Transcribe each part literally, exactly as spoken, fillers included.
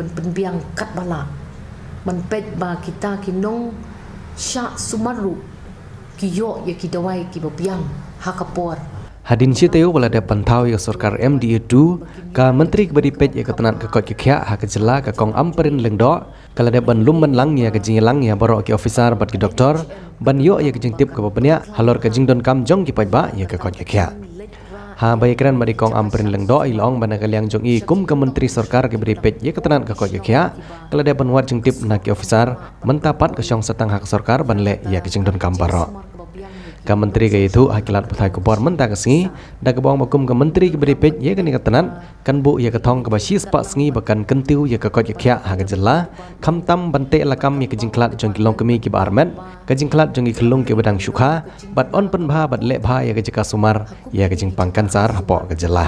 Pynbiang katba lah ban peit ba kita ki nongshah sumar ruh ki ïoh ïa ki dawai kiba biang ha ka por. Hadien shi taïew ba la dep ban thaw ïa ka sorkar M D A two, ka Myntri kaba dei peit ïa ka tnat ka koit ka khiah ha ka jylla, ka Kong Ampareen Lyngdoh, ka la dep ban lum ban lang ïa ka jingïalang ïa baroh ki officer bad ki doktor ban ïoh ïa ka jingtip kaba bniah halor ka jingdonkam jong ki paidbah ïa ka koit ka khiah. Haba ïakren bad i Kong Ampareen Lyngdoh, i la ong ba na ka liang jong i kum ka Myntri Sorkar kaba dei peit ïa ka tnat ka koit ka khiah, ka la dep ban wad jingtip na ki officer mynta pat ka shong sa tang ha ka sorkar ban leh ïa ka jingdonkam baroh. Ka Myntri ka ïathuh ha ki lad pathai khubor mynta ka sngi da kaba ong ba kum ka Myntri kaba dei peit ïa kane ka tnat, kan buh ïa ka thong kaba shispah sngi ba kan kyntiew ïa ka koit ka khiah ha ka jylla, khamtam ban teh lakam ïa ka jingkhlad jong ki longkmie kiba armet, ka jingkhlad jong ki khyllung kiba dang shu kha, bad yn pynbha bad leh bha ïa ka jaka sumar ïa ka jingpang kansar hapoh ka jylla.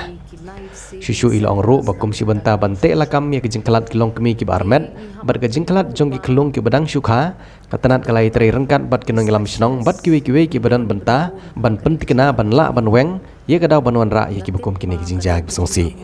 Shuh shuh i la ong ruh ba kum shi bynta ban teh lakam ïa ka jingkhlad ki longkmie kiba armet bad ka jingkhlad jong ki khyllung kiba dang shu kha, ka tnat ka la ïatrei ryngkat bad ki nongïalam shnong bad kiwei kiwei kiba don bynta ban pynthikna ban lah ban weng ïa ka daw ban wanrah ïa kiba kum kine ki jingjia kiba sngewsih.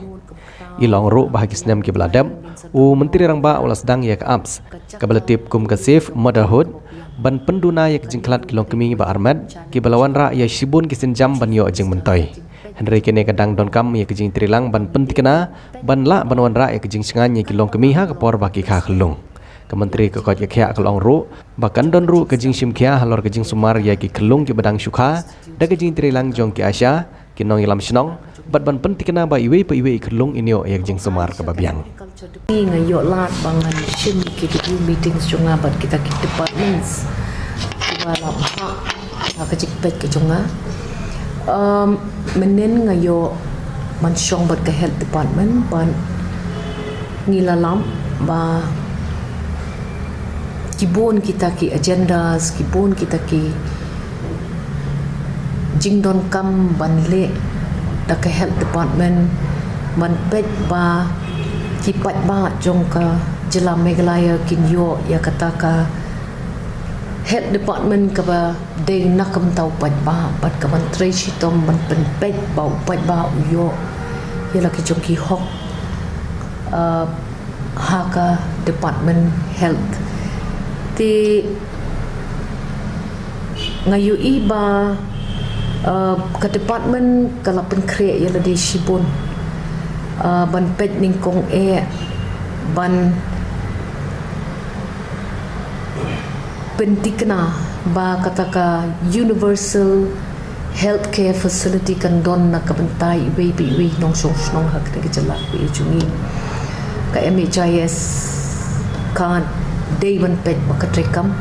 I la ong ruh ba ha ki snem kiba la dep, u Myntri Rangbah u la sdang ïa ka apps kaba la tip kum ka Safe Motherhood ban pynduna ïa ka jingkhlad ki longkmie ba armet kiba la wanrah ïa shibun ki sienjam ban ïoh jingmyntoi. Hynrei kane ka dang donkam ïa ka jingïatreilang ban pynthikna ban lah ban wanrah ïa ka jingshngaiñ ïa ki longkmie ha ka por ba ki kha khyllung. Ka Myntri ka koit ka khiah ka la ong ruh ba kan don ruh ka jingshim khia halor ka jingsumar ïa ki khyllung kiba dang shu kha da ka jingïatreilang jong ki ASHA, ki nongïalam shnong, bad ban pynthikna ba iwei pa iwei i khyllung in ïoh ïa ka jingsumar kaba biang. Nga ïoh lad ba ngan shim ki review meetings jong nga bad kita ki departments kiba la bha ha ka jingpeit ka jong nga. Um, mynnin nga ïoh man shong bad ka health department bad ngi la lap ba ki bun kita ki agendas, ki bun kita ki jingdonkam ban leh da ka health department ban peit ba ki paidbah jong ka jylla Meghalaya kin ïoh ïa kata ka health department kaba dei na ka bynta u paidbah bad ka ban trei shitom ban pynpeit ba u paidbah u ïoh ïa la ki jong ki hok, uh, ha ka department health. Te nga ïohi ba, uh, ka department ka la pynkhreh ïa lade shibun, uh, ban peit nyngkong eh ban pynthikna ba kata ka universal healthcare facility kan don na ka bynta iwei pa iwei nongshong shnong ha kane ka jylla kaba ïeit jong ngi. Ka M H I S card dei ban peit ba ka treikam.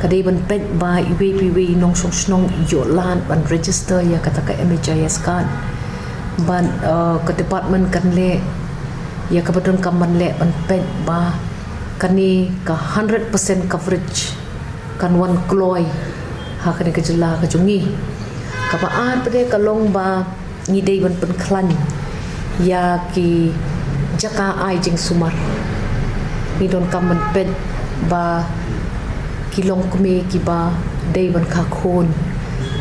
Ka dei ban peit ba iwei pa iwei nongshong shnong ïoh lad ban register ïa kata ka M H I S card. Bad, uh, ka department kan leh ïa kaba donkam ban leh ban peit ba kane ka hundred percent coverage kan wan kloi ha kane ka jylla ka jong ngi. Kaba ar pat ka long ba ngi dei ban pynkhlaiñ ïa ki jaka ai jingsumar. Ngi donkam ban peit ba ki longkmie kiba dei ban kha khun,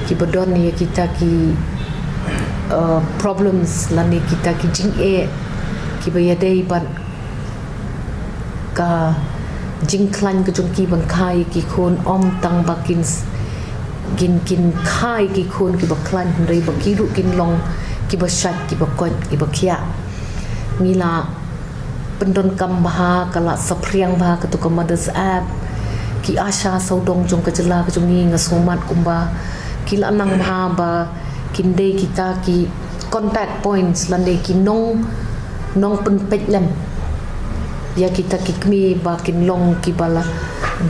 kiba don ïa kita ki, uh, problems lane kita ki jingeh kiba ïadei bad ka jingkhlaiñ ka jong ki ban kha ïa ki khun, ym tang ba kin s-, kin, kin kha ïa ki khun kiba khlaiñ, hynrei ba ki ruh kin long kiba shait, kiba koit, kiba khiah. Ngi la pyndonkam bha, ka la saphriang bha kato ka Mothers App. Ki ASHA sawdong jong ka jylla ka jong ngi, nga sngewmat kumba ki la nang bha ba kin dei kita ki contact points lane ki nong, nongpynpeit lem ïa kita ki kmie ba kin long kiba la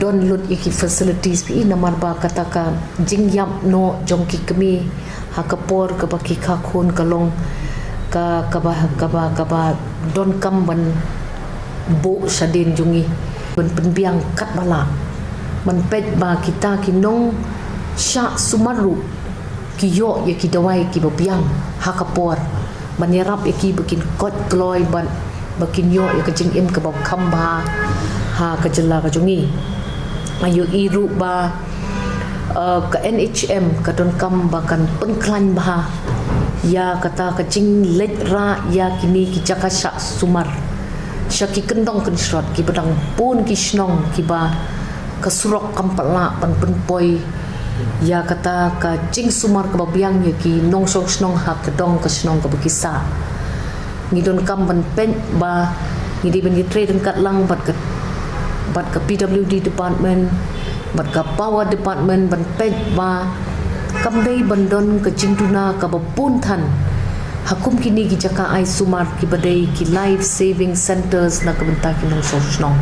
don lut ïa ki facilities phi, namar ba kata ka jingïap noh jong ki kmie ha ka por kaba ki kha khun ka long ka, kaba, kaba, kaba donkam ban buh shadien jong ngi ban pynbiang katba lah ban peit ba kita ki nongshah sumar ruh ki ïoh ïa ki dawai kiba biang ha ka por ban ïarap ïa ki ba kin koit kloi bad ba kin ïoh ïa ka jingim kaba kham bha ha ka jylla ka jong ngi. Nga ïohi ruh ba, uh, ka N H M ka donkam ba kan pynkhlaiñ bha ïa kata ka jingleit rah ïa kine ki jaka shah sumar. sha ki kyndong kynshrot kiba dang bun ki shnong kiba ka surok kam pat lah ban pynpoi ïa kata ka jingsumar kaba biang ïa ki nongshong shnong ha ka dong ka shnong kaba ki sah. Ngi donkam ban peit ba ngi dei ban ïatrei ryngkat lang bad ka, bad ka P W D department, bad ka power department ban peit ba kam dei ban don ka jingduna kaba bun than ha kum kine ki jaka ai sumar kiba dei ki life saving centers na ka bynta ki nongshong shnong.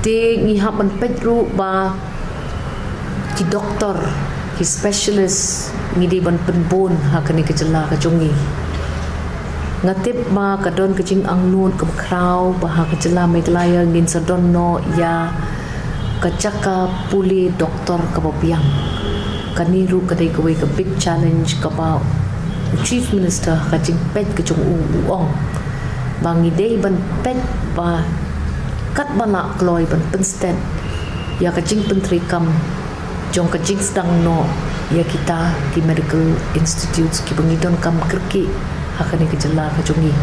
Te ngi hap ban peit ruh ba ki doktor, ki specialist ngi dei ban pynbun ha kane ka jylla ka jong ngi. Nga tip ba ka don ka jingangnud kaba khraw ba ha ka jylla Meghalaya ngin sa don noh ïa ka jaka pule doktor kaba biang. Kane ruh ka dei kawei ka big challenge kaba u Chief Minister ha ka jingpeit ka jong u u ong ba ngi dei ban peit ba katba lah kloi ban pynstet ïa ka jingpyntreikam jong ka jingsdang noh ïa kita ki medical institutes kiba ngi donkam kyrkieh ha kane ka jylla ka jong ngi.